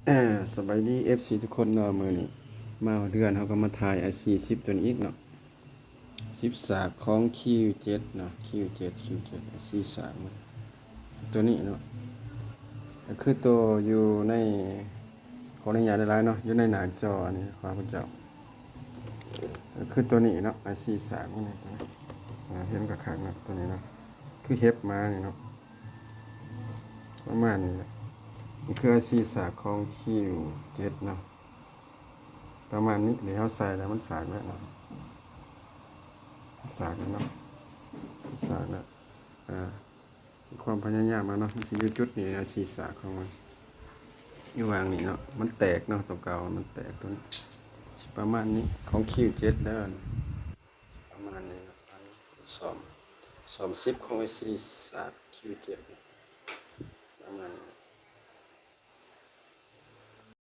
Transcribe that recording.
ອ່າ ສະບາຍດີ ເອັຟຊີ ທຸກຄົນເນາະ, ມື້ນີ້ມາຮອດເຮືອນ ເຮົາກໍມາຖ່າຍ ໄອຊີ ສິບ ຕົວນີ້ອີກເນາະ, ສິບສາກຂອງ ຄິວເຈັດ ເນາະ, ຄິວເຈັດ ຄິວເຈັດ ໄອຊີສາກມັນ ຕົວນີ້ເນາະ, ກໍຄືໂຕຢູ່ໃນ ຂໍອະນຸຍາດຫຼາຍໆເນາະ, ຢູ່ໃນໜ້າຈໍອັນນີ້ ຂອບຄຸນເຈົ້າ, ກໍຄືຕົວນີ້ເນາະ, ໄອຊີສາກມັນນີ້ ຕົວນີ້ ອ່າ ເຫັນຄັກໆເນາະ, ຕົວນີ້ເນາະ ຄືເຫັບໝານີ້ເນາະ. ປະມານນີ້ແຫຼະ, ນີ້ຄືໄອຊີສາກຂອງ ຄິວເຈັດ ເນາະ, ປະມານນີ້. ນີ້ເຮົາໃສ່ແລ້ວມັນສາກແລ້ວເນາະ, ສາກແລ້ວເນາະ, ສາກແລ້ວ. ອ່າ ຄວາມພະຍາຍາມເນາະ, ມັນຊິຢູ່ຈຸດນີ້ນະ, ໄອຊີສາກຂອງມັນຢູ່ຫວ່າງນີ້ເນາະ, ມັນແຕກເນາະ, ຕົວເກົ່າມັນແຕກ. ຕົວນີ້ຊິປະມານນີ້ ຂອງ ຄິວເຈັດ ເດີ, ປະມານນີ້ເນາະ. ອັນນີ້ສ້ອມ ສ້ອມສິບຂອງໄອຊີສາກ ຄິວເຈັດ ປະມານນີ້.